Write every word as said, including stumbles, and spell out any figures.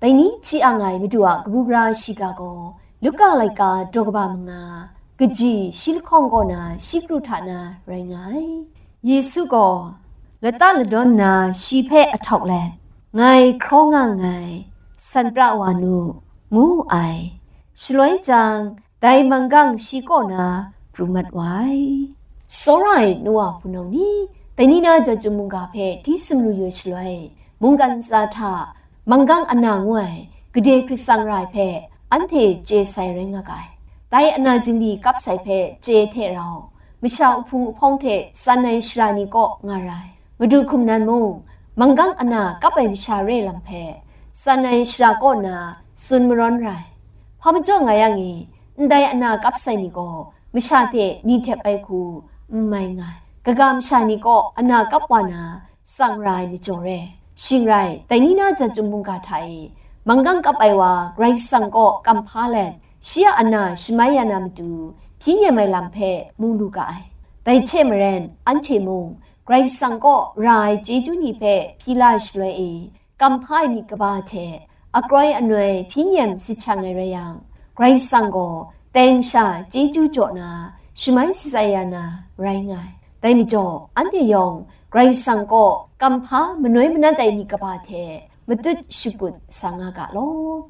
Dai ni hti ang ai Madu a kabu gara shiga gaw Luka laika daw kaba manga, kaji shi lahkawng kaw na shi kru hta na rai nga ai. Yesu gaw lata ladawn nna shi hpe ahtawk let, "Ngai hkraw nga nngai, san pra wa nu," ngu wu ai. Shaloi jang, dai manggang shi kaw na pru mat wa ai. Tsawra ai nu wa hpunau ni, dai ni na jat chyum mungga hpe hti sumru yu ai shaloi, mungkan ntsa hta manggang ana ngu ai gade hkrit tsang ra ai hpe anhte chye sai rai nga ga ai. Dai ana zingri kap sai hpe chye hte rau, masha uhpung uhpawng hte tsan ai shara ni kaw nga ra ai. Madu hkum nan mung, manggang ana kap ai masha re lam hpe tsan ai shara kaw na tsun marawn ra ai. Hpa majaw nga yang e, ndai ana kap sai ni gaw masha hte ni htep ai hku n mai nga ai. Kaga masha ni kaw ana kap wa na tsang ra ai majaw re. Shing rai, dai ni na jat chyum mungga hta e, manggang kap ai wa Karai Kasang kaw kam hpa let, shi a ana shamai ya na matu, hpyi nem ai lam hpe mu lu ga ai. Dai hte maren, anhte mung Karai Kasang kaw ra ai chyeju ni hpe hpyi la ai shaloi e, kam hpa ai myit kaba hte akroi anoi hpyi nem sit shang ai rai yang, Karai Kasang gaw teng sha chyeju jaw na shamai shatsai ya na rai nga ai. Dai majaw, anhte yawng Karai Kasang kaw kam hpa manoi manat ai myit kaba hte matut shakut sa nga ga law.